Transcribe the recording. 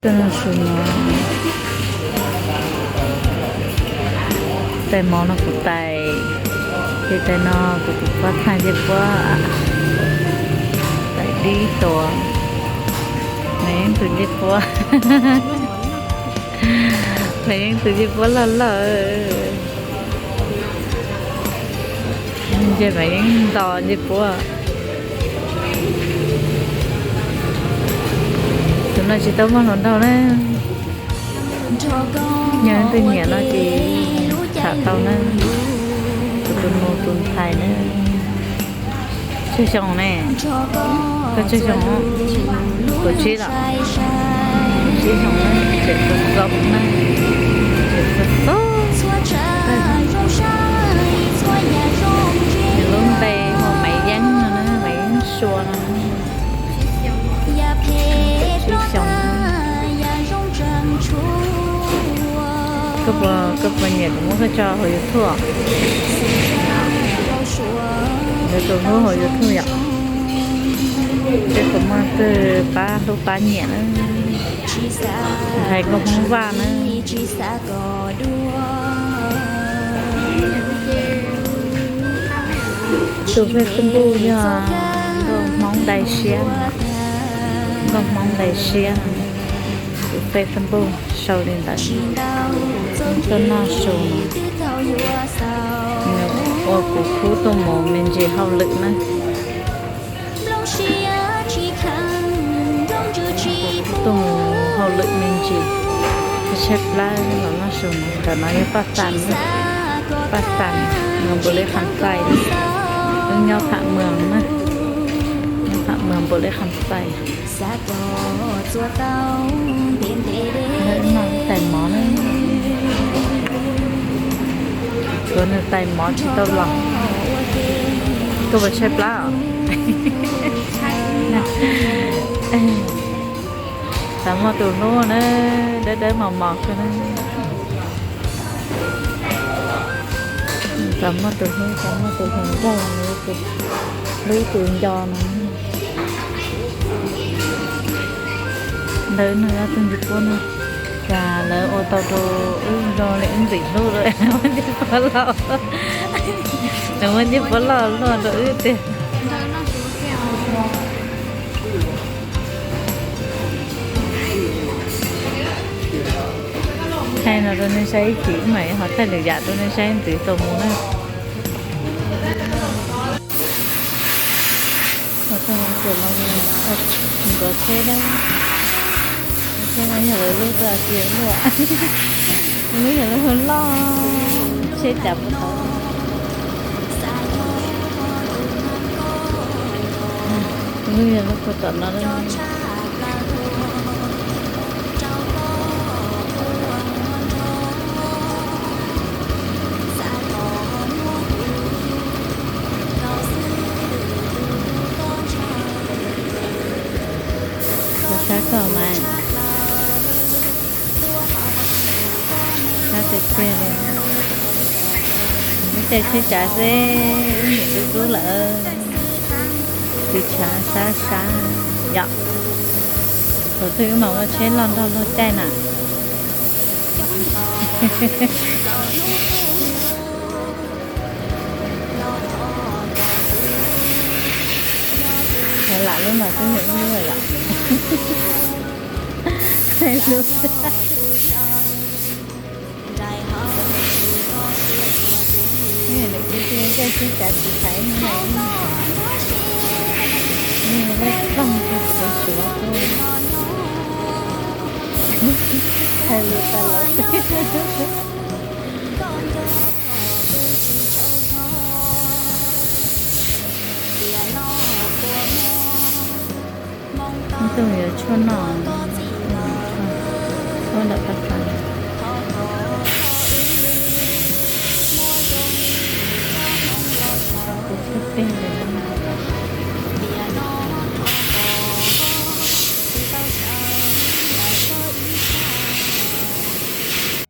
Tus no su no, tais mov no kuv tais, ces tais no kuv tus pab thaij ncej puab, tais dib tuaj, mas yeej tus ncej puab, mas yeej tus ncej puab loj loj, ntsej mas yeej nto ncej puab. Tus no tsis tau muaj hluas nraug na. Yog leej twg nyiam no ces tham tau na. Kuv tus nus tus ntxhais na. Tsawg xyoo ne? Koj tsawg xyoo? Kaum tsib los? Kaum tsib xyoo na, tseem txom txom na, tseem txom txom. Nws lub npe hu Maiv Yeeb no na, Maiv Yeeb Sua no na. Kaum tsib xyoo. Koj puas, koj puas nyiam kuv muab koj tso hauv YouTube? Yuav tus hlub hauv YouTube yom? Seb puas muaj twg pab hlub pab nyiam na. Hais nkauj Hmoob Vaj na. Tus Facebook yog nkauj Hmoob Dai Siab, nkauj Hmoob Dai Siab, tus Facebook sau li ntawd. Tuaj noj su no, nws ua kuv khub tuaj mus me ntsis hauj lwm na. Tuaj mus hauj lwm me ntsis, tshaib plab los noj su no. Ntawm no yog Paj Xas, Paj Xas, Npus Lis Kham Xais, wb nyob Pham Muas na, nyob Pham Muas Npus Lis Kham Xais. Noj tais mov na, tshuav nws tais mov tsis tau los. Koj puas tshaib plab os? Xav muaj tus hlub na, dawb dawb mos mos kawg na. Xav muaj tus hlub, xav muaj tus hluas nraug, hlub tus nco no. Ntawd nws ob tug ncej puab no, cas lawv ua tau rau wb zoo li wb ntxim hlub lawm, muaj ncej puab loj, lawv muaj ncej puab loj luaj rau wb tiag. Thaij no rau nej saib ib chim, wb mam ho thaij lwm yam rau nej saib ntxiv tau mus na. Nkawd tsheb na, tsheb no yog lawv lub tuaj tiag luaj, lub yog lub loj, tsheb cas puas tau. Lub yog lub puag tom no. Koj sab koj mas, sab tiag tiag li. Wb caij tsheb cav xwb, wb niam tub tub lawm, txiv tshav sab sab yom. Thaum twg wb mam muaj tsheb loj nrog luag caij na. Lam lub no twb yog ib lub lawm. Lub, nws cia caij tsheb cav tsis thaiv, nws ploog rau kuv tus suav tuaj. Hais lus tas los. Ib tug yuav tshuaj noj, tshuaj ntawm paj tas.